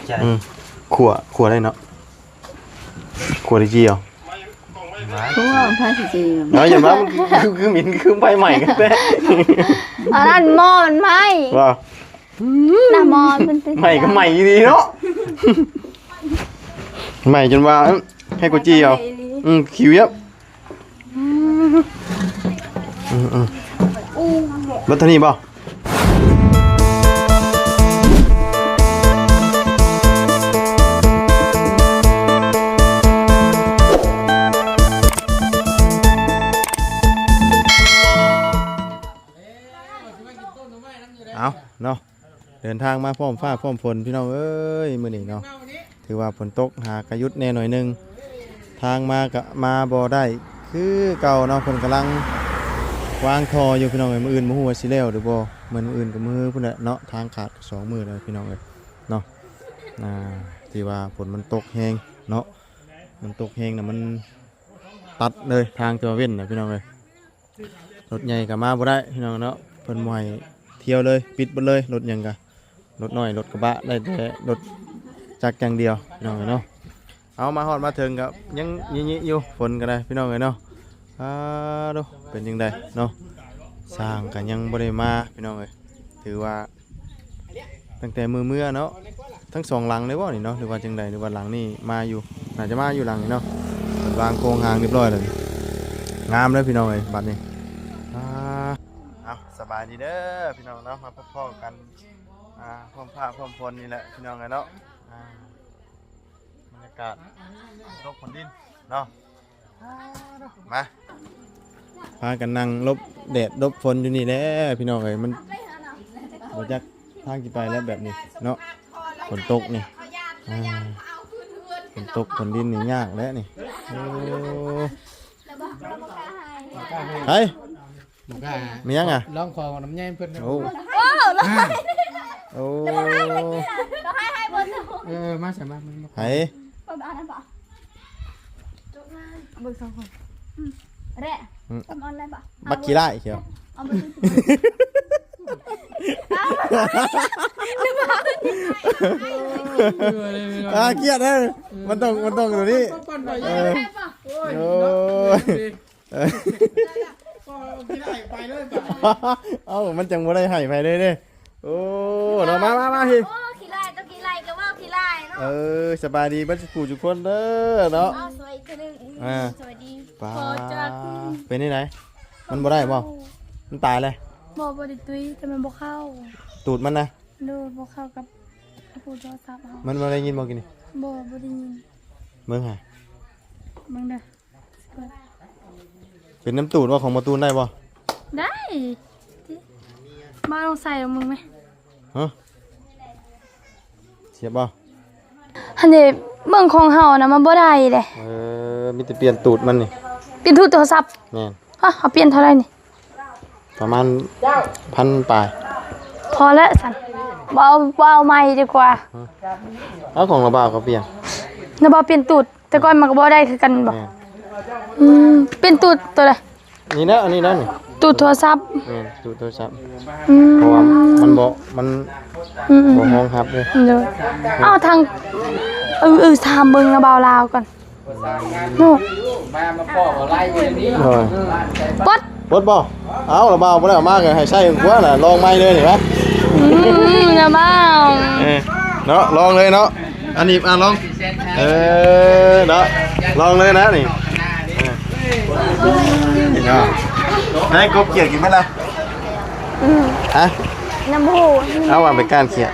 ໃຈ ອືມ ຂົ້ວ ຂົ້ວໄດ້ເນາະ ຂົ້ວໄດ້ຈີ່ເອົາ ຄືວ່າໄຟຊິຈີ່ ເອົາຢ່າມາ ມັນຄື ຄືໝິ່ນ ຄືໄຟໄໝ້ກັນແທ້ ອັນນັ້ນໝໍ້ມັນໄໝ້ ວ່າ ນ້ຳໝໍ້ມັນເປັນ ໄໝ້ກໍໄໝ້ອີ່ຫຼີເນາະ ໄໝ້ຈົນວ່າ ໃຫ້ກູຈີ່ເອົາ ໄໝ້ອີ່ຫຼີ ອືມ ຂີ້ວຽບ ອືມ ອືມ ອືມ ເບິດເທົ່ານີ້ບໍ່? ເອົາເນາະ ເດີນທາງມາພ້ອມຟ້າພ້ອມຝົນ ພີ່ນ້ອງເອີຍ ມື້ນີ້ເນາະ ຖືວ່າຝົນຕົກຫາກະຢຸດແດ່ໜ້ອຍໜຶ່ງ ທາງມາກະມາບໍ່ໄດ້ຄືເກົ່າເນາະ ເພິ່ນກຳລັງວາງທໍ່ຢູ່ ພີ່ນ້ອງເອີຍ ມື້ອື່ນບໍ່ຮູ້ວ່າຊິແລ້ວຫຼືບໍ່ ແມ່ນມື້ອື່ນກະມື້ພຸ້ນແຫຼະເນາະ ທາງຂາດກະສອງມື້ແລ້ວ ພີ່ນ້ອງເອີຍເນາະ ອ່າ ທີ່ວ່າຝົນມັນຕົກແຮງເນາະ ມັນຕົກແຮງນະ ມັນຕັດເລີຍ ທາງທີ່ວ່າເວັ້ນນະ ພີ່ນ້ອງເອີຍ. ລົດໃຫຍ່ກໍມາບໍ່ໄດ້ພີ່ນ້ອງເນາະ ເພິ່ນບໍ່ໃຫ້ທ່ຽວເລີຍ ປິດເບິດເລີຍ ລົດຫຍັງກໍ ລົດນ້ອຍ ລົດກະບະ ໄດ້ແຕ່ລົດຈັກຢ່າງດຽວພີ່ນ້ອງເນາະ. ເອົາ ມາຮອດມາເຖິງກໍຍັງຍິໆຢູ່ ຝົນກໍໄດ້ພີ່ນ້ອງເອີຍເນາະ. ອາ ໂດ ເປັນຈັ່ງໃດເນາະ ຊ່າງກໍຍັງບໍ່ໄດ້ມາພີ່ນ້ອງເອີຍ ຖືວ່າ ຕັ້ງແຕ່ມື້ເມືອເນາະ ທັງສອງຫຼັງເລີຍບໍ່ນີ້ເນາະ ຫຼືວ່າຈັ່ງໃດ ຫຼືວ່າຫຼັງນີ້ມາຢູ່ ໜ້າຈະມາຢູ່ຫຼັງນີ້ເນາະ ເພິ່ນວາງໂຄງຮ່າງຮຽບຮ້ອຍແລ້ວນີ້ ງາມເລີຍພີ່ນ້ອງເອີຍ ບັດນີ້ ອ່າ ເອົາ ສະບາຍດີເດີພີ່ນ້ອງເນາະ ມາພົບພໍ້ກັນ ອ່າ ພ້ອມຟ້າພ້ອມຝົນນີ້ແຫຼະພີ່ນ້ອງເອີຍເນາະ ອ່າ ບັນຍາກາດ ຕົກຝົນດິນເນາະ. ມາ ພາກັນນັ່ງຫຼົບແດດຫຼົບຝົນຢູ່ນີ້ແຫຼະພີ່ນ້ອງເອີຍ ມັນບໍ່ຈັກທາງຊິໄປແລ້ວແບບນີ້ເນາະ ຝົນຕົກນີ້ ອ່າ ຝົນຕົກຝົນດິນນີ້ຍາກແຫຼະນີ້ ໂອ້ ໄປ ບໍ່ກ້າ ມີຫຍັງອະ ລອງຂໍນ້ຳໃຍເພິ່ນ ໂອ້ ໂອ້ ເອີ ມາໃສ່ມາ ໃຫ້ ເບິ່ງສອງຄົນ ອືມ ແລະ ອືມ ອອນໄລນ໌ບໍ່ ບັກຂີ້ລ້າຍ ເອົາເບິ່ງ ອ່າ ຄຽດເດ້ ມັນຕ້ອງ ມັນຕ້ອງໂຕນີ້ ເອີ ໂອ້ຍ ເອີ ເອົ້າ ມັນຈັ່ງບໍ່ໄດ້ໃຫ້ໃຜເລີຍເດ້ ໂອ້ ເນາະ ມາ ມາ ມາ ພີ່ ໂອ້ ຂີ້ລ້າຍ ຕ້ອງຂີ້ລ້າຍ ກໍເວົ້າຂີ້ລ້າຍເນາະ ເອີ ສະບາຍດີເບິດສູ່ຜູ້ສູ່ຄົນເດີເນາະ ເອົາ ສະບາຍດີເທື່ອໜຶ່ງ ອ່າ ສະບາຍດີ ປ້າ ຂໍຈັກ ເປັນຈັ່ງໃດ ມັນບໍ່ໄດ້ບໍ່ ມັນຕາຍເລີຍ ບໍ່ ບໍ່ໄດ້ຕຸ້ຍ ແຕ່ມັນບໍ່ເຂົ້າ ຕູດມັນນະ ໂດຍ ບໍ່ເຂົ້າກັບຜູ້ໂທລະສັບເຮົາ ມັນບໍ່ໄດ້ຍິນບໍ່ກີ້ນີ້ ບໍ່ ບໍ່ໄດ້ຍິນ ເບິ່ງຫາ ເບິ່ງເດີ ເປັນນຳຕູດບໍ່ ຂອງບໍ່ຕູນໄດ້ບໍ່ ໄດ້ ມາລອງໃສ່ເບິ່ງແມ ຮະ ສຽບບໍ່ ຫັ້ນເດ ເບິ່ງຂອງເຮົານະ ມັນບໍ່ໄດ້ເດ້ ເອີ ມີແຕ່ປ່ຽນຕູດມັນນີ້ ປ່ຽນຕູດໂທລະສັບ ແມ່ນ ຮະ ເຮົາປ່ຽນເທົ່າໃດນີ້ ປະມານພັນປາຍ ພໍແລ້ວຊັ້ນ ບໍ່ເອົາ ບໍ່ເອົາໃໝ່ດີກວ່າ ຮະ ເອົາຂອງລາວບ່າວກໍປ່ຽນ ລາວບ່າວປ່ຽນຕູດ ແຕ່ກ່ອນມັນກໍບໍ່ໄດ້ຄືກັນບໍ່ ແມ່ນ ອືມ ປ່ຽນຕູດໂຕໃດ ນີ້ນະ ອັນນີ້ນະ ນີ້ ຕູດໂທລະສັບ ແມ່ນ ຕູດໂທລະສັບ ອືມ ເພາະວ່າມັນບໍ່ ມັນ ອືມໆ ບໍ່ຮອງຮັບເດ້ ໂດຍ ເອົາທາງ ເອີ ເອີ ຖາມເບິ່ງນະບ່າວລາວກ່ອນ ເນາະ ໂດຍ ປົດ ປົດບໍ່ ເອົາ ລາວບ່າວບໍ່ໄດ້ເອົາມາ ກໍໃຫ້ໃຊ້ຂອງຕົວນະ ລອງໃໝ່ເລີຍນີ້ນະ ອືມ ລາວບ່າວ ເອີ ເນາະ ລອງເລີຍເນາະ ອັນນີ້ ອ່າ ລອງ ເອີ ເນາະ ລອງເລີຍນະນີ້ ເອີ ເນາະ ໃຫ້ກົບຂຽດກິນເບິດລະ ອືມ ຮະ ນຳຜູ້ ເອົາວ່າໄປກ້ານຂຽດ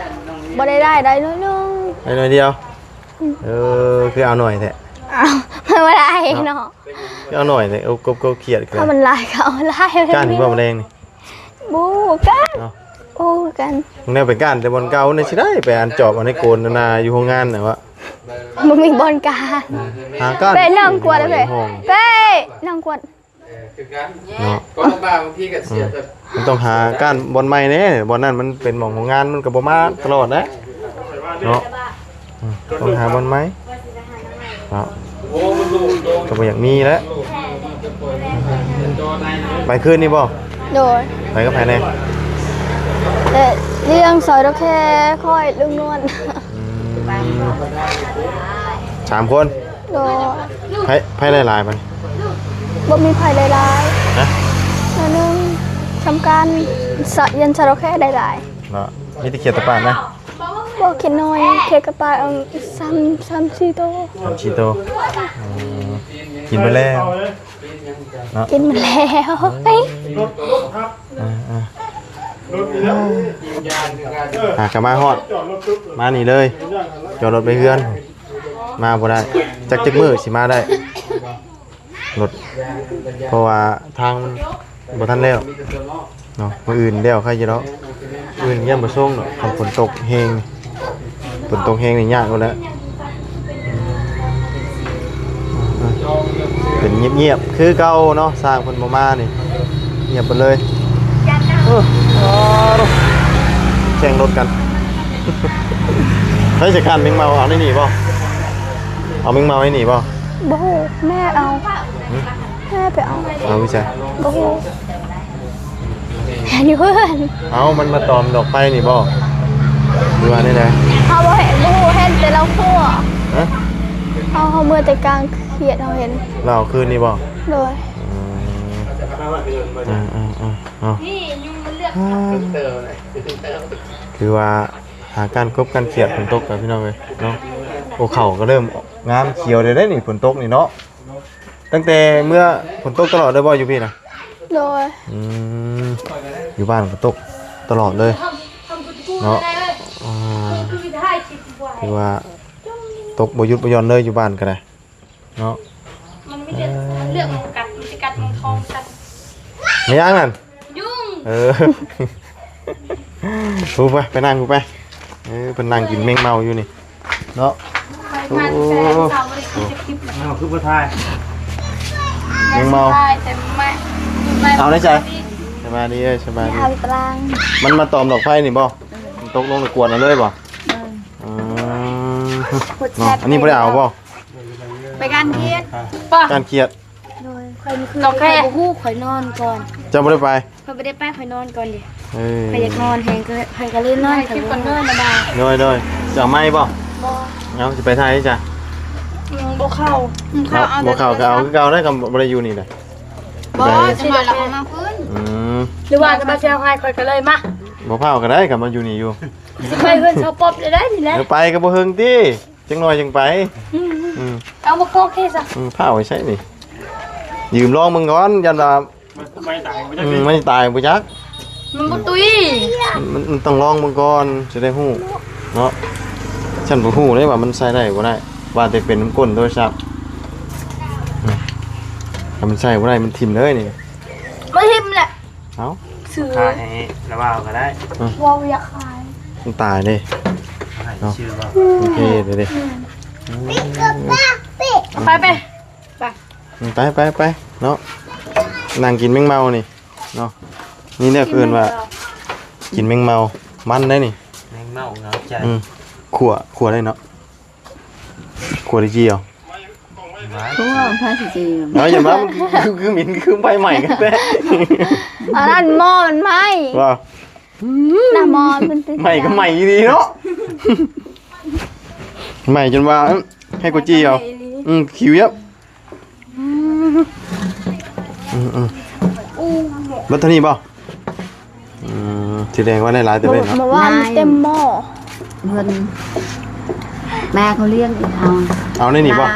ບໍ່ໄດ້ຫຼາຍ ໄດ້ໜ້ອຍໜຶ່ງ ໄດ້ໜ້ອຍດຽວ ອືມ ເອີ ຄືເອົາໜ້ອຍແທ້ ເອົາ ມັນບໍ່ໄດ້ເນາະ ເນາະ ຄືເອົາໜ້ອຍແທ້ ເອົາກົບ ກົບຂຽດ ຖ້າມັນຫຼາຍກໍເອົາຫຼາຍ ກ້ານບໍ່ມາແລງນີ້ ບໍ່ກ້ານ ເນາະ ໂອ້ ຄືກັນ ແນວໄປກ້ານແຕ່ບ່ອນເກົ່ານີ້ຊິໄດ້ ໄປອັນຈອບເອົາໃນໂກນນາຢູ່ໂຮງງານນະວະ ບໍ່ມີບ່ອນກ້ານ ຫາກ້ານ ເປ້ ນັ່ງກວດເປ້ ເປ້ ນັ່ງກວດ ເນາະ ເນາະ ກໍລຳບາກ ບາງທີກໍເສຍແບບ ມັນຕ້ອງຫາກ້ານບ່ອນໃໝ່ແດ່ ບ່ອນນັ້ນມັນເປັນໝ່ອງໂຮງງານ ມັນກໍບໍ່ມາຕະຫຼອດແຫຼະ ເນາະ ອືມ ຕ້ອງຫາບ່ອນໃໝ່ເນາະ ກໍບໍ່ຢາກມີແຫຼະ ໄປຄືນນີ້ບໍ່? ໂດຍ ໄປກັບໃຜແດ່? ເອີ ລ້ຽງຊອຍດອກແຄ ຂ້ອຍ ລຸງນວນ ອືມ ສາມຄົນ. ໂດຍ. ໃຜ ໃຜຫຼາຍໆບັດນີ້? ບໍ່ມີໃຜຫຼາຍໆ. ຮະ? ໜ້ອຍໜຶ່ງ. ສຳຄັນ ສະ ຢັນສະເລົາແຄຫຼາຍໆ. ເນາະ ມີແຕ່ຂຽດຕະປາດນະ? ບໍ່ ຂຽດນ້ອຍ ຂຽດກະປາດ ເອີ ສາມ ສາມສີ່ໂຕ. ສາມສີ່ໂຕ. ອືມ ກິນໄປແລ້ວເນາະ? ກິນໄປແລ້ວ. ເອີ ເອີ ອ່າ ກະມາຮອດ ມານີ້ເລີຍ ຈອດລົດໄປເຮືອນ ມາບໍ່ໄດ້ ຈັກ ຈັກມື້ຊິມາໄດ້ ລົດ ເພາະວ່າທາງມັນບໍ່ທັນແລ້ວເນາະ. ມື້ອື່ນແລ້ວໃຄຢູ່ດອກ ມື້ອື່ນຢ້ານບໍ່ສົ່ງດອກ ຄັນຝົນຕົກແຮງ ຝົນຕົກແຮງນີ້ຍາກໂລດແຫຼະ. ເປັນງຽບໆຄືເກົ່າເນາະ ຊ່າງເພິ່ນບໍ່ມານີ້ ງຽບເບິດເລີຍ. ເອີ ແຂ່ງລົດກັນ. ໃຜຊິຂ້ານແມງເມົາ ເອົາໃນນີ້ບໍ່? ເອົາແມງເມົາໃນນີ້ບໍ່? ບໍ່ຮູ້ ແມ່ເອົາ. ຫຶ? ແມ່ໄປເອົາ. ເອົາຢູ່ໃສ? ບໍ່ຮູ້. ຢູ່ເຮືອນ. ເອົ້າ ມັນມາຕອມດອກໄຟນີ້ບໍ່ ຫຼືວ່າແນວໃດ? ເຮົາບໍ່ເຫັນ ບໍ່ຮູ້ ເຫັນແຕ່ລາວຄົວ. ຮະ? ເຮົາ ເຮົາເມືອແຕ່ກາງຄຽດ ເຮົາເຫັນ. ລາວຄືນນີ້ບໍ່? ໂດຍ. ອືມ ເອີໆໆ ເອົາ ນີ້ຍຸງມັນເລືອກ ອ່າ ຄືວ່າຫາການກົບການຄຽດຝົນຕົກກັນ ພີ່ນ້ອງເອີຍເນາະ. ໂອ້ ເຂົ້າກໍເລີ່ມງາມຂຽວໄດ້ເດ້ນີ້ ຝົນຕົກນີ້ເນາະ. ຕັ້ງແຕ່ເມື່ອຝົນຕົກຕະຫຼອດເລີຍບໍ່ ຢູ່ພີ້ນະ? ໂດຍ. ອືມ ຢູ່ບ້ານກໍຕົກຕະຫຼອດເລີຍເນາະ. ອ່າ ຄືວ່າຕົກບໍ່ຢຸດບໍ່ຢ່ອນເລີຍ ຢູ່ບ້ານກໍໄດ້ເນາະ. ມັນມີແຕ່ ເອີ ເລືອກມັນກັດ ມັນຊິກັດມັນທ້ອງກັດ. ແມ່ນຫຍັງນັ້ນ? ຍຸງ. ເອີ ພຸ້ນໄປ ໄປນັ່ງພຸ້ນໄປ. ເອີ ເພິ່ນນັ່ງກິນແມງເມົາຢູ່ນີ້ເນາະ. ໂອ້ ເອົາ ຄືບໍ່ຖ່າຍ ແມງເມົາ ເອົາໄດ້ໃສ? ສະບາຍດີເອີຍ ສະບາຍດີ. ມັນມາຕອມດອກໄຟນີ້ບໍ່? ມັນຕົກລົງແລ້ວກວດເອົາເລີຍບໍ່? ອືມ ເນາະ ອັນນີ້ບໍ່ໄດ້ເອົາບໍ່? ໄປການຄຽດ ການຄຽດ. ໂດຍ ຂ້ອຍມື້ຄືນນີ້ຂ້ອຍບໍ່ຮູ້ ຂ້ອຍນອນກ່ອນ. ເຈົ້າບໍ່ໄດ້ໄປ? ຂ້ອຍບໍ່ໄດ້ໄປ ຂ້ອຍນອນກ່ອນເດ. ເອີ ຂ້ອຍຢາກນອນແຮງ ຂ້ອຍກໍເລີຍນອນ. ໂດຍໆ ຈະເອົາໃໝ່ບໍ່? ບໍ່. ເອົາ ຊິໄປໃສຈ້ະ? ອືມ ບໍ່ເຂົ້າ ບໍ່ເຂົ້າ ບໍ່ເຂົ້າກໍເອົາຄືເກົ່າໄດ້ ກໍບໍ່ໄດ້ຢູ່ນີ້ນະ. ບໍ່ ຊິມາແລ້ວເຮົາມາເພິ່ນ. ອືມ ຫຼືວ່າຈະມາແຊວໃຫ້ ຂ້ອຍກໍເລີຍມາ. ບໍ່ເຂົ້າກໍໄດ້ ກໍມາຢູ່ນີ້ຢູ່. ຊິໄປເຮືອນຊາວປອບໄດ້ນີ້ແຫຼະ. ເອີ ໄປກໍບໍ່ເຮິງຕິ. ຈັກໜ້ອຍຈັ່ງໄປ. ອືມ ອືມ ເອົາມາໂຄເຄຊະ. ອືມ ພ້າວໄວ້ໃສນີ້? ຢືມລອງເບິ່ງກ່ອນ ຢ້ານວ່າ ມັນ ມັນຕາຍບໍ່ຈັກ ມັນບໍ່ຕຸ້ຍ. ມັນ ມັນຕ້ອງລອງເບິ່ງກ່ອນ ຊິໄດ້ຮູ້ເນາະ. ຊັ້ນບໍ່ຮູ້ເດ້ວ່າມັນໃຊ້ໄດ້ບໍ່ໄດ້ ວ່າແຕ່ເປັນນຳກົ້ນໂທລະສັບ. ອືມ ຖ້າມັນໃຊ້ບໍ່ໄດ້ ມັນຖິ້ມເລີຍນີ້. ບໍ່ຖິ້ມແຫຼະ. ເອົ້າ ຊື້ຂາຍໃຫ້ລາວເອົາກໍໄດ້. ອືມ ບໍ່ຢາກຂາຍ ມັນຕາຍເດ້. ເອົາໃຫ້ ເນາະ ຊື້ບໍ່? ໂອເຄເດ້. ອືມ ໄປ ໄປ ໄປ ອືມ ໄປ ໄປ ໄປເນາະ. ນັ່ງກິນແມງເມົານີ້ເນາະ. ນີ້ແຫຼະເອີ້ນວ່າກິນແມງເມົາ ມັນໄດ໋ນີ້. ແມງເມົາເຫງົາໃຈ. ອືມ ຂົ້ວ ຂົ້ວໄດ້ເນາະ. ຂົ້ວໄດ້ຈີ່ເອົາ ວ່າ ພວກພາຊິຈີ່ ເອົາຢ່າມາ ມັນຄື ຄືໝິ່ນ ຄືໄຟໄໝ້ກັນແທ້. ອັນນັ້ນໝໍ້ມັນໄໝ້ ວ່າ ອືມ ໜ້າໝໍ້ມັນເປັນ ໄໝ້ກໍໄໝ້ອີ່ຫຼີເນາະ. ໄໝ້ຈົນວ່າ ເອີ ໃຫ້ກູຈີ່ເອົາ. ໄໝ້ອີ່ຫຼີ. ອືມ ຄິວເຢັບ. ອືມ ອືມ ເບິດເທົ່ານີ້ບໍ່? ອືມ ຊິແດງວ່າໄດ້ຫຼາຍເຕີບເລີຍເນາະ. ເມື່ອວານເຕັມໝໍ້ ເພິ່ນ ແມ່ເຂົາລ້ຽງເອົາ ເອົາໃນນີ້ບໍ່?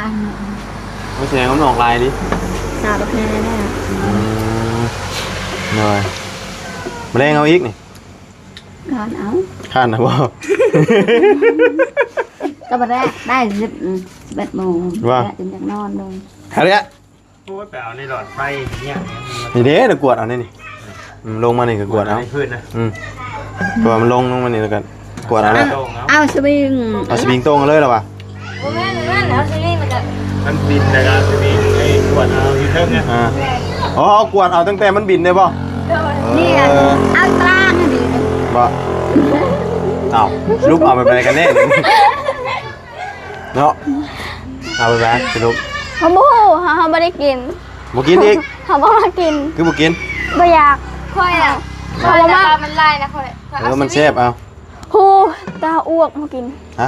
ມັນແສງມັນອອກຫຼາຍເດ. ສາວດອກແຄແລ້ວ. ອືມ ໂດຍ ມາແລງເອົາອີກນີ້. ກ່ອນເອົາ ຂ້ານນະບໍ່? ກໍບໍ່ໄດ້ ໄດ້ສິບ ອືມ ສິບເອັດໂມງ ວ່າ ແລ້ວຈຶ່ງຢາກນອນລົງ ຫາແລ້ວ. ໂອ້ຍ ໄປເອົາໃນຫຼອດໄຟເນຍ ນີ້ເດ້ ກວດເອົາໃນນີ້. ອືມ ລົງມານີ້ກໍກວດເອົາ ຂຶ້ນນະ. ອືມ ເພາະວ່າມັນລົງ ລົງມານີ້ແລ້ວກໍກວດເອົາເລີຍ. ເອົາສະວິງ ເອົາສະວິງຕົງເອົາເລີຍລະວ່າ. ບໍ່ແມ່ນ ບໍ່ແມ່ນ ເອົາສະວິງແລ້ວກໍ ມັນບິນແລ້ວກໍສະວິງໄອ້ກວດເອົາຢູ່ເທິງນະ. ອ່າ ອໍ ເອົາກວດເອົາຕັ້ງແຕ່ມັນບິນໄດ້ບໍ່? ໂດຍ. ເອີ ນີ້ອັນອັນຕານນີ້ບໍ່? ເອົ້າ ສະຫຼຸບເອົາແບບໃດກັນແນ່? ເນາະ ເອົາໄປແບບສະຫຼຸບ ເຮົາບໍ່ຮູ້ ເຮົາ ເຮົາບໍ່ໄດ້ກິນ ບໍ່ກິນອີກ ເຮົາບໍ່ມາກິນ ຄືບໍ່ກິນ ບໍ່ຢາກ ຂ້ອຍອະ ເຮົາບໍ່ມາ ມັນຫຼາຍນະຂ້ອຍ ເອີ ມັນແຊບ ເອົາ ຮູ້ ແຕ່ເຮົາອ້ວກບໍ່ກິນ ຮ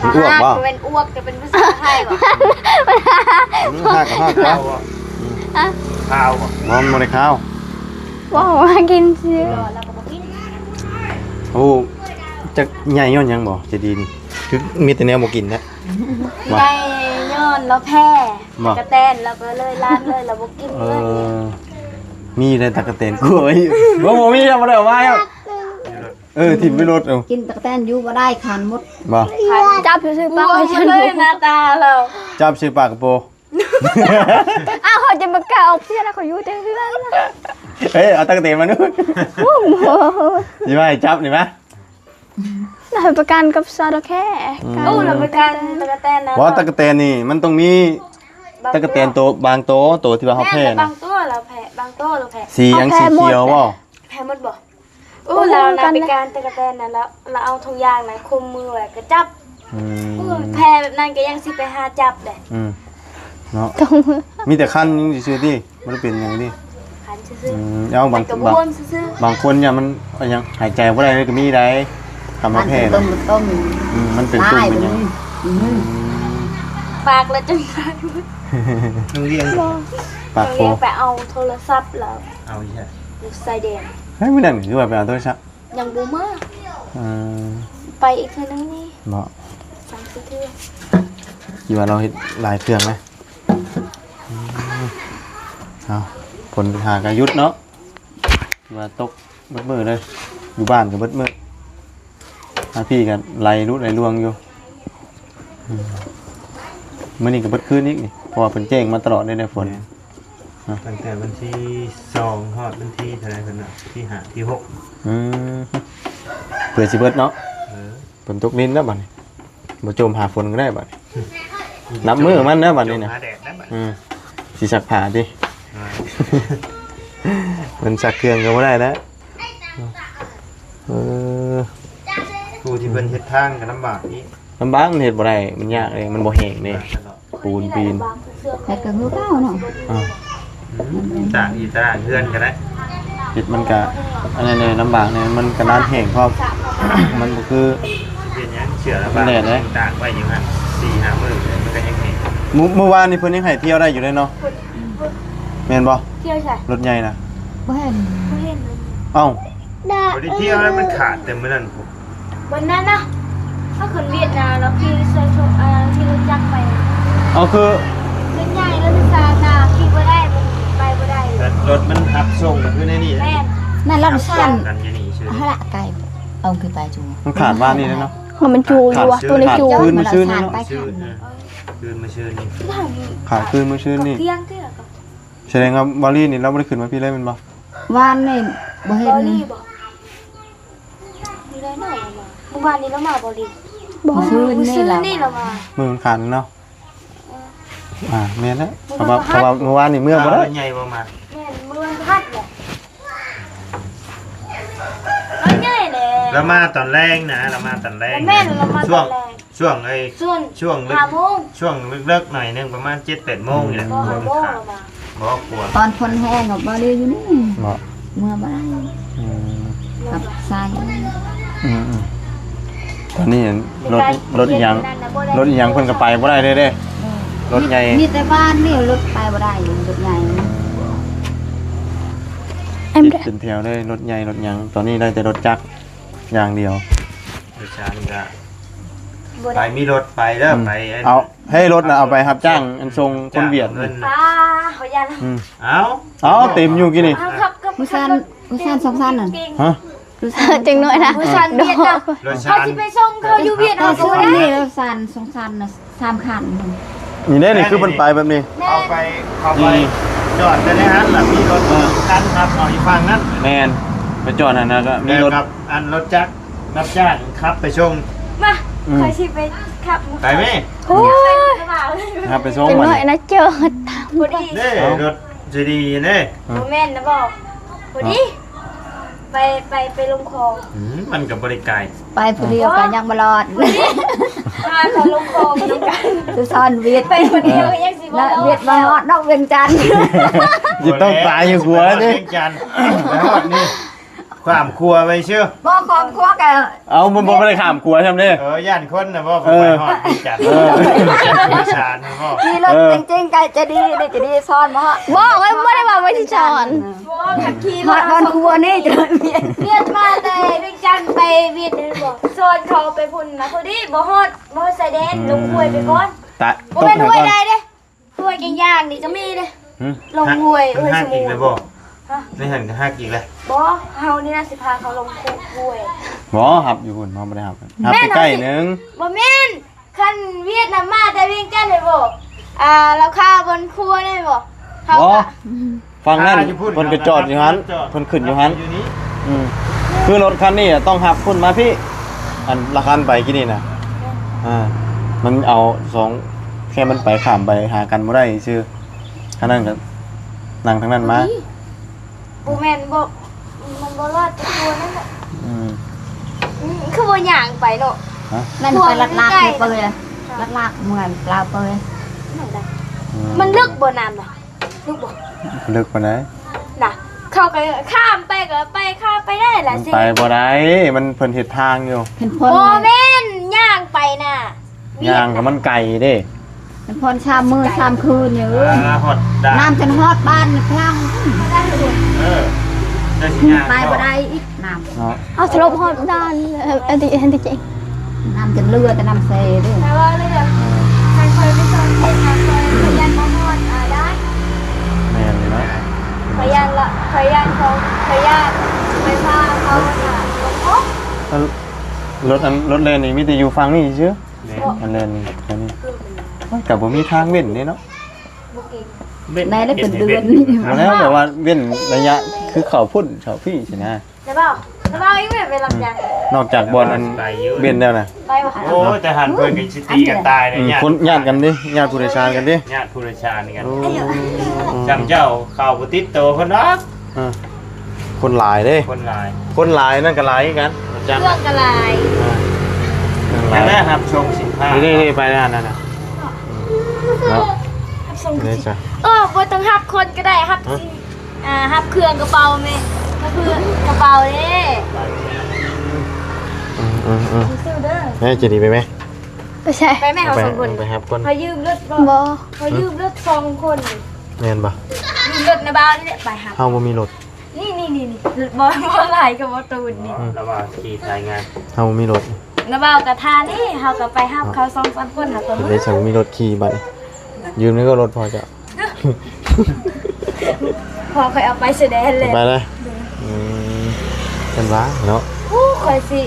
ະ ອ້ວກບໍ່? ບໍ່ແມ່ນອ້ວກ ຈະເປັນພາສາໄທບໍ່? ອືມ ຮາກກໍຮາກ ຄາວບໍ່? ອືມ ຄາວບໍ່? ບໍ່ ມັນບໍ່ໄດ້ຄາວ ເວົ້າວ່າກິນຊື່ ແລ້ວກໍບໍ່ກິນ. ໂອ້ ຈັກໃຫຍ່ຍ້ອນຫຍັງບໍ່ ເຈດີນີ້? ຄືມີແຕ່ແນວບໍ່ກິນແທ້ ໃຫຍ່ຍ້ອນລາວແພ້ ບໍ່? ຕະກະແຕນ ລາວກໍເລີຍລານເລີຍ ລາວບໍ່ກິນເລີຍ. ເອີ ມີໄດ້ຕະກະແຕນກົວໄວ້ຢູ່ ບໍ່ ບໍ່ມີ ບໍ່ໄດ້ເອົາມາ. ເອີ ຖິ້ມໄວ້ລົດ ເອົາ ກິນຕະກະແຕນຢູ່ບໍ່ໄດ້ ຄັນໝົດ ບໍ່? ຈັບຊື່ໆ ປາກ ໂອ້ຍ ເລີຍໜ້າຕາລາວ ຈັບຊື່ປາກກະໂປ. ອ້າວ ເຂົາຈະບໍ່ກ້າອອກເທື່ອນະ ເຂົາຢູ່ແຕ່ເຮືອນ. ເອີ ເອົາຕະກະແຕນມາດູ ໂອ້ໂຫ ຊິມາໃຫ້ຈັບນີ້ມາ ລະປະກັນກັບສາວດອກແຄ. ອືມ ໂອ້ ລະປະກັນຕະກະແຕນນະ ບໍ່ ຕະກະແຕນນີ້ມັນຕ້ອງມີ ຕະກະແຕນໂຕ ບາງໂຕ ໂຕທີ່ວ່າເຮົາແພ້ນະ ບາງໂຕລະແພ້ ບາງໂຕລະແພ້. ສີຫຍັງ? ສີຂຽວບໍ່? ແພ້ໝົດບໍ່? ໂອ້ ລາວນະ ໄປການຕະກະແຕນນະ ລາວ ລາວເອົາຖົງຢາງນະ ຄຸມມືໄວ້ກະຈັບ. ອືມ ໂອ້ ແພ້ແບບນັ້ນກະຍັງຊິໄປຫາຈັບເດ້. ອືມ ເນາະ ມີແຕ່ຄັນຊື່ໆຕິ ບໍ່ໄດ້ເປັນຫຍັງຕິ ຄັນຊື່ໆ. ອືມ ເອົາ ບາງ ບາງ ບາງຄົນຍາມມັນ ຫາຍໃຈບໍ່ໄດ້ເລີຍກະມີໄດ໋ ຄຳວ່າແພ້ນະ. ອືມ ມັນເປັນຕຸ່ມເປັນຫຍັງ. ອືມ ປາກລະຈົນ ໂຮງຮຽນ ປາກໂປ ໄປເອົາໂທລະສັບລາວ ເອົາອີກແລ້ວ ຢູ່ຊາຍແດນ. ເຮີ້ຍ ມື້ນັ້ນຄືວ່າໄປເອົາໂທລະສັບ ຍັງບໍ່ມາ. ເອີ ໄປອີກເທື່ອໜຶ່ງນີ້ ເນາະ ສາມສີ່ເທື່ອ ທີ່ວ່າລາວເຮັດຫຼາຍເຄື່ອງນະ. ອືມ ເອົາ ຝົນຫາກະຢຸດເນາະ ທີ່ວ່າຕົກເບິດມື້ເລີຍ ຢູ່ບ້ານກະເບິດມື້ ມາພີ້ກະໄຫຼລຸໄຫຼລວງຢູ່. ອືມ ມື້ນີ້ກະເບິດຄືນອີກນີ້ ເພາະວ່າເພິ່ນແຈ້ງມາຕະຫຼອດເດ້ ຝົນ. ແມ່ນ ຮະ ຕັ້ງແຕ່ວັນທີສອງຮອດວັນທີເທົ່າໃດເພິ່ນວ່າ ທີຫ້າ ທີຫົກ. ອືມ ເພື່ອຊິເບິດເນາະ. ເອີ ຝົນຕົກດິນແລ້ວບາດນີ້ ບໍ່ຈົ່ມຫາຝົນກະໄດ້ບາດນີ້ ນັບມື້ມັນແລ້ວບາດນີ້ນະ. ຈົມຫາແດດແລ້ວບາດ ອືມ ຊິຊັກຜ້າຕິ ມັນຊັກເຄື່ອງກະບໍ່ໄດ້ແລ້ວ. ເອີ ຜູ້ທີ່ເພິ່ນເຮັດທາງກະລຳບາກອີກ ລຳບາກ ມັນເຮັດບໍ່ໄດ້ ມັນຍາກເດ້ ມັນບໍ່ແຫ້ງເດ້ ຍາກຕະຫຼອດ ປູນປີນ ເຮັດກະຄືເກົ່າເນາະ. ອືມ ຕາກອີກຕາກເຮືອນກະໄດ້ ເຮັດມັນກະອັນນັ້ນແດ່ ລຳບາກແດ່ ມັນກະນານແຫ້ງພ້ອມ ມັນບໍ່ຄື ເປັນຫຍັງເຊື່ອລະບາກ ແດດເດ້ ຕາກໄວ້ຢູ່ຫັ້ນສີ່ຫ້າມື້ ມັນກະຍັງແຫ້ງ. ມື້ ມື້ວານນີ້ເພິ່ນຍັງໃຫ້ທ່ຽວໄດ້ຢູ່ເດ້ເນາະ ແມ່ນບໍ່? ທ່ຽວໃສ? ລົດໃຫຍ່ນະ ບໍ່ເຫັນ ບໍ່ເຫັນ. ເອົ້າ ບໍ່ໄດ້ທ່ຽວແລ້ວ ມັນຂາດແຕ່ມື້ນັ້ນພຸ້ນ ວັນນັ້ນນະ ເຮົາຂຶ້ນວຽດນາມ ລາວຂີ່ໃສ່ ເອີ ຂີ່ລົດຈັກໄປ. ເອົາ ຄືລົດໃຫຍ່ ລົດໂດຍສານນະ ຂີ່ບໍ່ໄດ້ ມັນໄປບໍ່ໄດ້ ລົດມັນຮັບສົ່ງຄືໃນນີ້. ແມ່ນ ນັ້ນລົດໂດຍສານ ຮັບສົ່ງກັນຢູ່ນີ້ຊື່ ຫັ້ນລະ ໄກ ເອົາຄືໄປຈູ ມັນຂາດວານນີ້ແລ້ວເນາະ ມັນຈູຢູ່ ຂາດ ໂຕນີ້ຈູ ຂາດຄືນມື້ຊື່ນີ້ເນາະ ຄືນມື້ຊື່ນີ້ ຂາດຄືນມື້ຊື່ນີ້ ສະແດງວ່າວາລີນີ້ລາວບໍ່ໄດ້ຂຶ້ນມາພີ້ເລີຍແມ່ນບໍ່? ວານນີ້ບໍ່ເຫັນ ມື້ໃດເນາະລາວມາ? ມື້ວານນີ້ລາວມາບໍ່ລິ? ບໍ່ ມື້ຄືນນີ້ລາວມາ ມື້ວັນຄັນເນາະ. ເອີ ອ່າ ແມ່ນແລ້ວ ເພາະວ່າ ເພາະວ່າມື້ວານນີ້ເມືອບໍ່ໄດ້ ລາວໃຫຍ່ບໍ່ມາ? ແມ່ນ ມື້ວັນພະຫັດແຫຼະ ລາວໃຫຍ່ແຫຼະ ລາວມາຕອນແລງນະ ລາວມາຕອນແລງ ແມ່ນ ລາວມາຕອນແລງ ຊ່ວງໄອ້ ຊ່ວງ ຊ່ວງເລິກ ຫ້າໂມງ ຊ່ວງເລິກໆ ໜ້ອຍໜຶ່ງ ປະມານເຈັດແປດໂມງນີ້ແຫຼະ ບໍ່ ຫ້າໂມງລາວມາ ບໍ່ ກົວ ຕອນຝົນແຮງອະ ບໍ່ໄດ້ຢູ່ນີ້ ບໍ່ ເມືອບໍ່ໄດ້ ອືມ ກັບຊາຍ ອືມ ຕອນນີ້ລົດ ລົດອີ່ຫຍັງ ລົດອີ່ຫຍັງເພິ່ນກະໄປບໍ່ໄດ້ເດ້ ເອີ ລົດໃຫຍ່ ມີແຕ່ບ້ານນີ້ລົດໄປບໍ່ໄດ້ ລົດໃຫຍ່ ເປັນແຖວເລີຍ ລົດໃຫຍ່ລົດຫຍັງ ຕອນນີ້ໄດ້ແຕ່ລົດຈັກຢ່າງດຽວ ໂດຍສານກະບໍ່ໄດ້ ໄປມີລົດໄປເດີ ອືມ ໄປ ເອົາ ໃຫ້ລົດນະເອົາໄປຮັບຈ້າງ ອັນສົ່ງຄົນຫວຽດ ເອົາເງິນ ອ່າ ເຂົາຢ້ານ ອືມ ເອົາ ເອົາ ເຕັມຢູ່ກີ້ນີ້ ເອົາ ຂັບ ຂັບ ມື້ຊານ ມື້ຊານສອງຊານນັ້ນ ຮະ ຈັ່ງໜ້ອຍນະ ມື້ຊານຫວຽດນະ ເຮົາຊິໄປສົ່ງເຂົາຢູ່ຫວຽດນາມ ເອົາ ມື້ຊານນີ້ ມື້ຊານສອງຊານນະ ສາມຄັນ ນີ້ເດ້ ນີ້ຄືມັນໄປແບບນີ້ ເອົາໄປ ເອົາໄປ ນີ້ ຈອດແຕ່ໃນຫັ້ນລະ ມີລົດ ເອີ ຄັນຂັບເອົາຢູ່ຝັ່ງນັ້ນ ແມ່ນ ໄປຈອດຫັ້ນນະ ກະມີລົດ ແລ້ວກັບອັນລົດຈັກ ຮັບຈ້າງຂັບໄປສົ່ງ ມາ ອືມ ຂ້ອຍຊິໄປຂັບ ໄປແມ້ ໂອ້ຍ ຂັບໄປສົ່ງ ຈັກໜ້ອຍນະ ເຈີ ພໍດີ ເດ້ ລົດຊິດີເດ້ ບໍ່ແມ່ນນະບໍ ພໍດີ ໄປ ໄປ ໄປລົງຂອງ ອືມ ມັນກະບໍ່ໄດ້ໄກ ໄປຜູ້ດຽວກະຍັງບໍ່ລອດ ພໍດີ ພາໄປລົງຂອງນຳກັນ ຄືຊອນຫວຽດ ໄປຜູ້ດຽວກະຍັງຊິບໍ່ລອດ ຫວຽດມາຮອດນອກວຽງຈັນ ຊິຕ້ອງຕາຍຢູ່ຫົວເດ້ ວຽງຈັນ ໄປຮອດນີ້ ຂ້າມຂົວໄປຊື່ ບໍ່ ຂ້າມຂົວກະ ເອົ້າ ມັນບໍ່ໄດ້ຂ້າມຂົວຊ້ຳເດ້ ເອີ ຢ້ານຄົນນະບໍ່ ເອີ ໄປຮອດວຽງຈັນ ເອີ ສານບໍ່ ຂີ່ລົດ ເອີ ຈິງໆ ກະຈະດີເດ້ ຈະດີ ສອນບໍ່ ບໍ່ ຂ້ອຍບໍ່ໄດ້ວ່າວ່າຊິສອນ ບໍ່ ຂັບຂີ່ ຮອດບ່ອນຄົວນີ້ ວຽນມາແຕ່ວຽງຈັນໄປວຽດນາມບໍ່ ສອນເຂົາໄປພຸ້ນນະ ພໍດີບໍ່ຮອດ ບໍ່ຮອດຊາຍແດນ ອືມ ລົງຫ້ວຍໄປກ່ອນ ຕາຍ ບໍ່ແມ່ນຫ້ວຍໃດເດ້ ຫ້ວຍກຽງຢາງນີ້ກະມີເດ້ ຫື ລົງຫ້ວຍ ເພິ່ນ ຫ້ວຍ ຮັກອີກແລ້ວບໍ່ ຮະ ໃນຫັ້ນກະຮັກອີກແລ້ວ ບໍ່ ເຮົານີ້ນະຊິພາເຂົາລົງຫ້ວຍ ບໍ່ ຮັບຢູ່ພຸ້ນ ເຮົາບໍ່ໄດ້ຮັບ ຮັບໃກ້ໆ ໜຶ່ງ ບໍ່ແມ່ນ ຄັນວຽດນາມມາແຕ່ວຽງຈັນເດ້ບໍ່ ອ່າ ລາວຄາບ່ອນຄົວໄດ້ບໍ່ ເຮົາ ບໍ່ ກະ ຝັ່ງນັ້ນ ອ່າ ຢູ່ພຸ້ນ ເພິ່ນກະຈອດຢູ່ຫັ້ນ ເພິ່ນຂຶ້ນຢູ່ຫັ້ນ ຢູ່ນີ້ ອືມ ຄືລົດຄັນນີ້ຕ້ອງຮັບພຸ້ນມາພີ້ ອັນລະຄັນໄປກີ້ນີ້ນະ ອ່າ ມັນເອົາສອງ ແຄ່ມັນໄປຂ້າມໄປຫາກັນບໍ່ໄດ້ຊື່ ຄັນນັ້ນກະນັ່ງທາງນັ້ນມາ ບໍ່ແມ່ນບໍ່ ມັນບໍ່ລອດຕົວນັ້ນແຫຼະ ອືມ ອືມ ຄືບໍ່ຍ່າງໄປເນາະ ຮະ ນັ້ນໄປລັດລາກເປີຍ ລັດລາກເມືອງລາວເປີຍ ອືມ ມັນເລິກບໍ່ນ້ຳນະ ເລິກບໍ່ ເລິກປານໃດ ນະ ເຂົາກະຂ້າມໄປກະໄປ ຂ້າມໄປໄດ້ລະ ມັນ ຊິ ໄປບໍ່ໄດ້ ມັນ ເພິ່ນເຮັດທາງຢູ່ ເຫັນຄົນ ບໍ່ແມ່ນ ຍ່າງໄປນະ ຍ່າງກະມັນໄກເດ້ ມັນຜ່ອນສາມມື້ສາມຄືນນີ້ ອ່າ ຮອດດ່ານ ນ້ຳຈົນຮອດບ້ານພລັງ ເອີ ໄປບໍ່ໄດ້ອີກນ້ຳ ເນາະ ເອົາສະຫຼົບຮອດດ່ານ ເອີ ອັນທີ່ ອັນທີ່ຈິງ ນ້ຳຈົນເຫຼືອແຕ່ນ້ຳເຊເດ້ ແຕ່ວ່າເລື່ອງ ຄັນຂ້ອຍໄປສອນເຂດນະ ຂ້ອຍ ຂ້ອຍຢ້ານບໍ່ຮອດ ອ່າ ດ່ານ ແມ່ນເນາະ ຂ້ອຍຢ້ານລະ ຂ້ອຍຢ້ານເຂົາ ຂ້ອຍຢ້ານໄຟຟ້າເຂົາ ອ່າ ລົດອັນ ລົດແລ່ນນີ້ມີແຕ່ຢູ່ຝັ່ງນີ້ຊື່ ແມ່ນ ອັນແລ່ນນີ້ ອັນນີ້ ໂອ້ຍ ກະບໍ່ມີທາງເວັ້ນເດ້ເນາະ ບໍ່ເກັ່ງ ເວັ້ນ ໄດ້ແລ້ວເປັນເດືອນ ບໍ່ແລ້ວ ແບບວ່າເວັ້ນໄລຍະ ຄືເຂົ້າພຸ້ນເຂົ້າພີ້ຊີ້ນະ ລະເວົ້າ ລະເວົ້າອີກແມ່ນໄປລຳຢາງ ນອກຈາກບ່ອນອັນ ໄປຢູ່ ເວັ້ນແລ້ວນະ ໄປວະ ໂອ້ຍ ແຕ່ຫັ້ນເພິ່ນກະຊິຕີກັນຕາຍເດ້ ອືມ ຍາດ ຄົນຍາດກັນເດ້ ຍາດຜູ້ໂດຍສານກັນເດ້ ຍາດຜູ້ໂດຍສານກັນ ໂອ້ ຈັ່ງເຈົ້າເຂົ້າບໍ່ຕິດໂຕເພິ່ນດອກ ເອີ ຄົນຫຼາຍເດ້ ຄົນຫຼາຍ ຄົນຫຼາຍນັ້ນກະຫຼາຍຄືກັນ ຈັກ ເຄື່ອງກະຫຼາຍ ອ່າ ຈັ່ງໃດຮັບສົ່ງສິນຄ້າ ນີ້ໆ ໄປແລ້ວນັ້ນນະ ເນາະ ຮັບສົ່ງສິນຄ້າ ເອີ ບໍ່ຕ້ອງຮັບຄົນກະໄດ້ ຮັບ ຮະ ສິນ ອ່າ ຮັບເຄື່ອງກະເປົາແມ່ ຮັບເຄື່ອງກະເປົາເດ້ ອືມໆໆ ຊື້ເດີ ເອີ ຈະດີໄປແມ່ ໄປໃສ ໄປແມ່ ເຮົາສອງຄົນ ໄປຮັບຄົນ ຂໍຢືມລົດບໍ່ ບໍ່ ຂໍຢືມລົດສອງຄົນ ແມ່ນບໍ່ ຢືມລົດນະບ່າວນີ້ແຫຼະ ໄປຮັບ ເຮົາບໍ່ມີລົດ ນີ້ໆໆໆ ບໍ່ ບໍ່ຫຼາຍກະບໍ່ຕູນນີ້ ລະວ່າຂີ່ສາຍງານ ເຮົາບໍ່ມີລົດ ລະບ່າວກະທານີ້ ເຮົາກະໄປຮັບເຂົາສອງສາມຄົນ ເຮົາກະ ເດ ບໍ່ມີລົດຂີ່ບາດນີ້ ຢືມນີ້ກະລົດພໍ່ເຈົ້າ ພໍ່ຂ້ອຍເອົາໄປຊາຍແດນແລ້ວ ໄປເລີຍ ອືມ ເພິ່ນວ່າເນາະ ໂອ້ ຂ້ອຍຊິ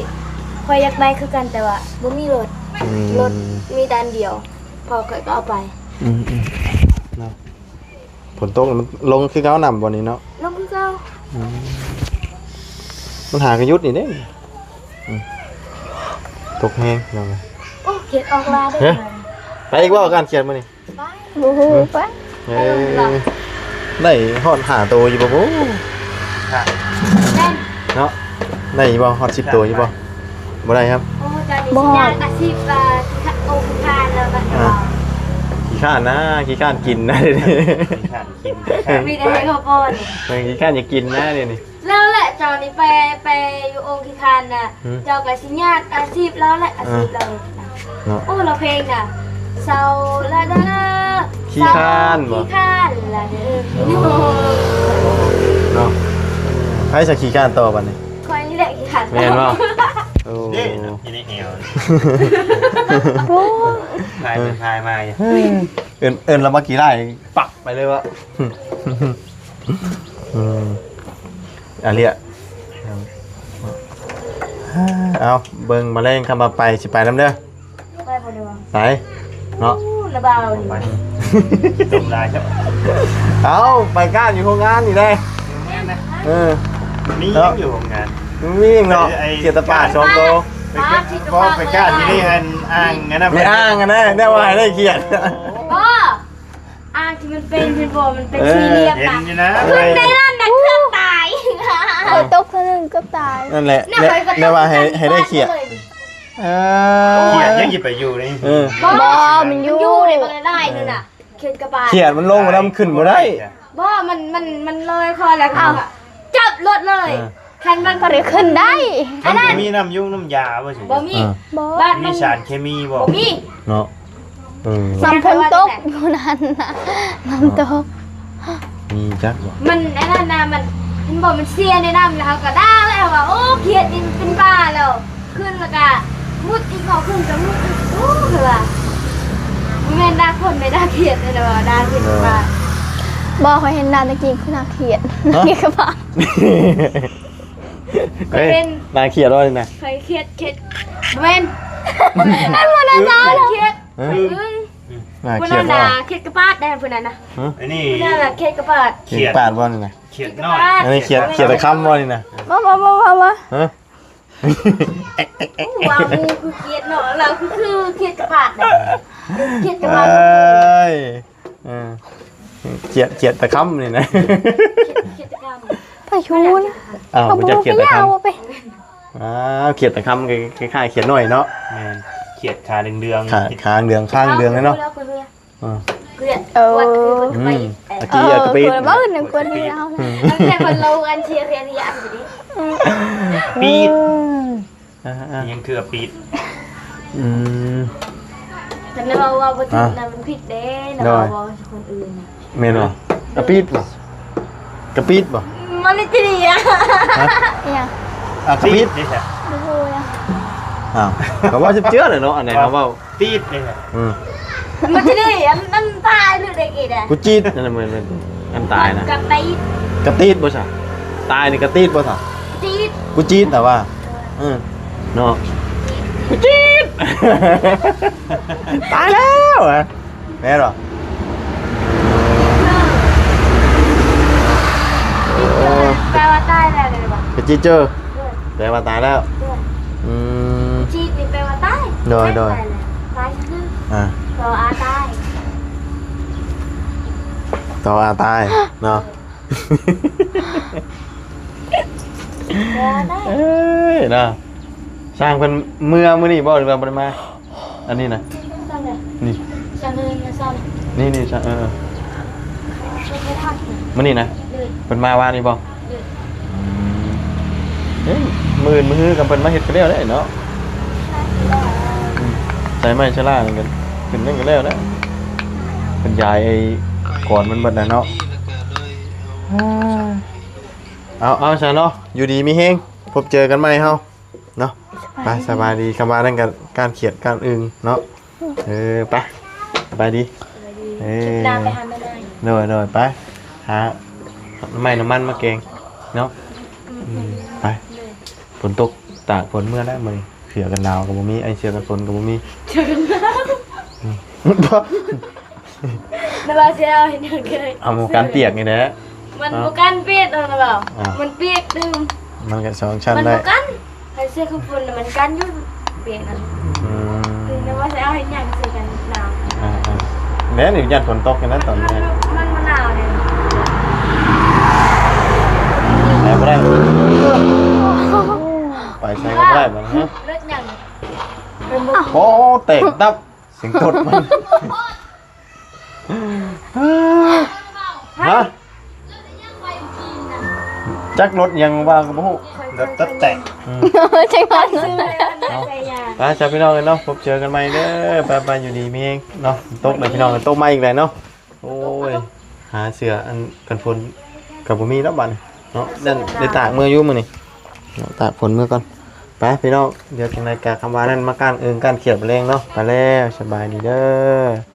ຂ້ອຍຢາກໄດ້ຄືກັນ ແຕ່ວ່າບໍ່ມີລົດ ອືມ ລົດມີແຕ່ອັນດຽວ ພໍ່ຂ້ອຍກະເອົາໄປ ອືມໆ ເນາະ ຝົນຕົກ ມັນລົງຄືເກົ່າ ນ້ຳບ່ອນນີ້ເນາະ ລົງຄືເກົ່າ ອືມ ມັນຫາກະຢຸດນີ້ເດ້ ອືມ ຕົກແຮງ ພີ່ນ້ອງເອີຍ ໂອ້ ຂຽດອອກຫຼາຍເດ້ ເອີ ໄປອີກບໍ່ ການຂຽດມື້ນີ້ ໄປ ບໍ່ຮູ້ ໄປ ເອີ ໄດ້ຮອດຫ້າໂຕຢູ່ບໍ່ບຸ ເນາະ ໄດ້ຢູ່ບໍ່ ຮອດສິບໂຕຢູ່ບໍ່ ບໍ່ໄດ້ຄັບ ໂອ້ ຕອນນີ້ ບໍ່ຮອດ ຊິຍາກອາຊີບ ອ່າ ຂີ້ຄ້ານ ໂອ້ ຂີ້ຄ້ານແລ້ວບັດນີ້ ອ່າ ຂີ້ຄ້ານນະ ຂີ້ຄ້ານກິນນະ ຂີ້ຄ້ານກິນ ມີແຕ່ໃຫ້ເຂົາປ້ອນ ເອີ ຂີ້ຄ້ານຢາກກິນນະດຽວນີ້ ແລ້ວແຫຼະ ເຈົ້ານີ້ໄປ ໄປຢູ່ໂອງຂີ້ຄ້ານນະ ຫືມ ເຈົ້າກະຊິຍາກອາຊີບລາວແຫຼະ ອາຊີບລາວ ອ່າ ເນາະ ໂອ້ ລາວເພງນະ ເຊົາລະເດີ ຂີ້ຄ້ານບໍ່ ຂີ້ຄ້ານລະເດີ ໂອ້ ເນາະ ໃຜຊິຂີ້ຄ້ານຕໍ່ບັດນີ້ ຂ້ອຍນີ້ແຫຼະຂີ້ຄ້ານ ແມ່ນບໍ່ ໂອ້ ເດ້ ຢູ່ໃນແອວ ໂອ້ ຖ່າຍໄປຖ່າຍມາຢູ່ ເອີ້ນ ເອີ້ນລາວມາຂີ້ຮ້າຍ ປັກໄປເລີຍວະ ອືມ ອາເລຍ ເອົາ ເບິ່ງມາແລງ ຄຳວ່າໄປ ຊິໄປນຳເດີ ໄປບໍ່ດີວະ ໄປເນາະ ລະບ່າວນີ້ ໄປ ຕົມຫຼາຍເຈົ້າ ເອົາ ໄປກ້ານຢູ່ໂຮງງານນີ້ແດ່ ແມ່ນນະ ເອີ ມີຫຍັງຢູ່ໂຮງງານ ມີຫຍັງເນາະ ໄອ້ ຂຽດຕາປາດສອງໂຕ ໄປກ້ານ ບໍ່ ໄປກ້ານຢູ່ໃນອັນອ່າງອັນນັ້ນ ໃນອ່າງອັນນັ້ນ ແນວວ່າໃຫ້ໄດ້ຂຽດ ບໍ່ ອ່າງທີ່ມັນເປັນ ເຫັນບໍ່ ມັນເປັນ ເອີ ສີ່ຫຼ່ຽມ ເຫັນຢູ່ນະ ຂຶ້ນໃນນັ້ນນະ ເກືອບຕາຍ ເອີ ຕົກເທື່ອໜຶ່ງເກືອບຕາຍ ນັ້ນແຫຼະ ແນວ ແນວວ່າໃຫ້ ໃຫ້ໄດ້ຂຽດ ເອີ ຂຽດຍັງຊິໄປຢູ່ນີ້ ເອີ ບໍ່ ມັນຢູ່ ມັນຢູ່ໃນບັກຫຼາຍໆ ນັ້ນນະ ຂຽດກະບາດ ຂຽດມັນລົງມານຳ ຂຶ້ນບໍ່ໄດ້ ບໍ່ ມັນ ມັນ ມັນລອຍຄໍແລ້ວ ເອົາ ຈັບລົດເລີຍ ເອີ ຄັນມັນ ບໍ່ໄດ້ຂຶ້ນໄດ້ ອັນນັ້ນ ມັນບໍ່ມີນ້ຳຍຸງນ້ຳຢາບໍ່? ຊິ ບໍ່ມີ ເອີ ບາດມັນ ມີສານເຄມີບໍ່? ບໍ່ມີ ເນາະ. ເອີ ນ້ຳຝົນຕົກຢູ່ນັ້ນນະ ນ້ຳຕົກ ມີຈັກບໍ່? ມັນອັນນັ້ນນະ ມັນ ເຫັນບໍ່ ມັນເສຍໃນນ້ຳ ແລ້ວເຮົາກໍດ່າ ແລ້ວວ່າ ໂອ້ ຂຽດນີ້ມັນເປັນບ້າແລ້ວ ຂຶ້ນແລ້ວກໍມຸດອີກ ເຮົາຂຶ້ນກໍມຸດອີກ ໂອ້ ຄືວ່າ ບໍ່ແມ່ນດ່າຄົນເດ້ ດ່າຂຽດເດ້ ວ່າດ່າຂຽດເປັນບ້າ. ບໍ່ ຂ້ອຍເຫັນໜ້າຕະກີ້ຄືໜ້າຂຽດ ຮະ? ຂຽດກະບາດ ເອີຍ ໜ້າຂຽດບໍ່ນີ້ນະ? ຂ້ອຍຂຽດ ຂຽດ ບໍ່ແມ່ນ ອັນບໍ່ໜ້າຕາເນາະ ຂຽດ ຮະ? ອຶ້ງ ໜ້າຂຽດບໍ່? ຜູ້ນັ້ນນະ ຂຽດກະບາດໄດ໋ ຜູ້ນັ້ນນະ ຮະ? ອັນນີ້ ຜູ້ນັ້ນນະຂຽດກະບາດ ຂຽດກະບາດບໍ່ນີ້ນະ? ຂຽດນ້ອຍ ອັນນີ້ຂຽດ ຂຽດຕາຄຳບໍ່ນີ້ນະ? ບໍ່ ບໍ່ ບໍ່ ບໍ່ ບໍ່ ຮະ? ວ່າໝູຄືຂຽດເນາະ ລາວຄື ຄືຂຽດກະບາດເດ້ ຂຽດກະບາດ ເອີຍ ເອີ ຂຽດ ຂຽດຕາຄຳນີ້ນະ ຂຽດ ຂຽດຕາຄຳ ພາຍຸນະ ອ້າວ ເຂົາບໍ່ຮູ້ຈັກຂຽດຕາຄຳ ເປັນຫຍັງບໍ່ເປັນ ອ້າວ ຂຽດຕາຄຳ ຄ້າຍໆ ຂຽດນ້ອຍເນາະ ແມ່ນ ຂຽດຂາເດືອງໆ ຂາ ຂາເດືອງ ຂາເດືອງເນາະ ເອີ ເອີ ອືມ ຕະກີ້ ເອີ ກະປີດ ເອີ ເວົ້າໜຶ່ງຄົນນີ້ເຮົາ ອືມ ແຕ່ເພິ່ນລາວອັນເຊເຣເຣຍ ອືມ ປີດ ອືມ ອ່າໆ ຍັງຄືອະປີດ ອືມ ຄັນເວົ້າ ເວົ້າບໍ່ຖືກນະ ມັນຜິດເດ້ ໂດຍ ເວົ້າໃສ່ຄົນອື່ນ ແມ່ນບໍ່? ອະປີດບໍ່? ກະປີດບໍ່? ມາເລເຈເຣຍ ຮະ? ອີຫຍັງ? ອາ ກະປີດ ປີດນີ້ແຫຼະ ບໍ່ຮູ້ຫຍັງ ອ້າວ ກໍເວົ້າເຈື່ອໆແຫຼະເນາະ ອັນໃດເຮົາເວົ້າ ປີດນີ້ແຫຼະ ອືມ ມາເລເຈເຣຍ ອັນ ອັນຕາຍຫຼືໄດ້ກິນ ກູຈີດ ອັນນັ້ນແມ່ນ ອັນຕາຍນະ ກະຕີດ ກະຕີດບໍ່ຊະ? ຕາຍນີ້ກະຕີດບໍ່ຊະ? ຈີດ ກູຈີດນະວ່າ ເອີ ເນາະ ກູຈີດ ຕາຍແລ້ວ ແມ່ນບໍ່? ເອີ ແປວ່າຕາຍແລ້ວເດ້ບໍ່? ກະຈີດເຈີ ເອີ ແປວ່າຕາຍແລ້ວ ເອີ ອືມ ຈີດນີ້ແປວ່າຕາຍ ໂດຍ ໂດຍ ຕາຍແລ້ວ ຕາຍຊື່ ອ່າ ຕໍ່ອາຕາຍ ຕໍ່ອາຕາຍເນາະ ເອີຍເນາະ ຊ່າງເພິ່ນເມືອມື້ນີ້ບໍ່ ຫຼືວ່າບໍ່ໄດ້ມາ? ອັນນີ້ນະ ນີ້ ນີ້ ນີ້ ຊ່າງ ເອີ ມື້ນີ້ນະ ເອີ ເພິ່ນມາວານນີ້ບໍ່? ເອີ ມື້ອື່ນມື້ຮືກັນເພິ່ນມາເຮັດກໍແລ້ວແຫຼະເນາະ ໃສ່ໄມ້ຊະລານີ້ກັນຂຶ້ນນັ້ນກໍແລ້ວແຫຼະ ເພິ່ນຢາຍໄອ້ກອນມັນເບິດແລ້ວເນາະ ເອົາ ເອົາຊະເນາະ ຢູ່ດີມີແຮງ ພົບເຈີກັນໃໝ່ເຮົາ ເນາະ ໄປ ສະບາຍດີ ຄຳວ່ານັ້ນກໍກ້ານຂຽດກ້ານອຶ່ງເນາະ ເອີ ໄປ ສະບາຍດີ ເອີ ໂດຍ ໂດຍ ໄປ ຫາໜໍ່ໄມ້ໜໍ່ມັນມາແກງເນາະ ອືມ ໄປ ຝົນຕົກ ຕາກຝົນເມືອແລ້ວມື້ນີ້ ເສື້ອກັນໜາວກໍບໍ່ມີ ໄອ້ເສື້ອກັນຝົນກໍບໍ່ມີ ເສື້ອກັນໜາວ ອືມ ນະວ່າຊິເອົາເຮັດຫຍັງກໍໄດ້ ເອົາໝວກກັນປຽກນີ້ແຫຼະ ມັນບໍ່ກັນປຽກເນາະ ນະວ່າ ມັນປຽກຕື່ມ ມັນກໍສອງຊັ້ນໄດ້ ມັນບໍ່ກັນ ໃຫ້ເສື້ອກັນຝົນນະມັນກັນຢູ່ ປຽກນະ ອືມ ນະວ່າຊິເອົາເຮັດຫຍັງເສື້ອກັນໜາວ ອ່າໆ ແມ່ນຢູ່ ຢ້ານຝົນຕົກຢູ່ນັ້ນຕອນນີ້ ມັນ ມັນບໍ່ໜາວເດ້ ໄປບໍ່ໄດ້ ໄປໃສກໍບໍ່ໄດ້ບັດນີ້ ລົດຫຍັງ ໂອ້ ແຕກດັບ ສຽງຕົດມັນ ຮະ? ຈັກລົດຫຍັງວ່າກໍບໍ່ຮູ້ ລົດຕັດແຕກ ອືມ ຈັກລົດ ເອົາ ໄປຊະພີ່ນ້ອງເອີຍເນາະ ພົບເຈີກັນໃໝ່ເດີ ໄປໆ ຢູ່ດີມີແຮງເນາະ ຕົກແລ້ວພີ່ນ້ອງ ຕົກມາອີກແລ້ວເນາະ ໂອ້ຍ ຫາເສື້ອອັນກັນຝົນກໍບໍ່ມີແລ້ວບັດນີ້ເນາະ ນັ້ນໄດ້ຕາກເມືອຢູ່ມື້ນີ້ເນາະ ຕາກຝົນເມືອກ່ອນ ໄປພີ່ນ້ອງ ດຽວຈັ່ງໃດກໍຄຳວ່ານັ້ນມາກ້ານອຶ່ງກ້ານຂຽດແລງເນາະ ໄປແລ້ວ ສະບາຍດີເດີ.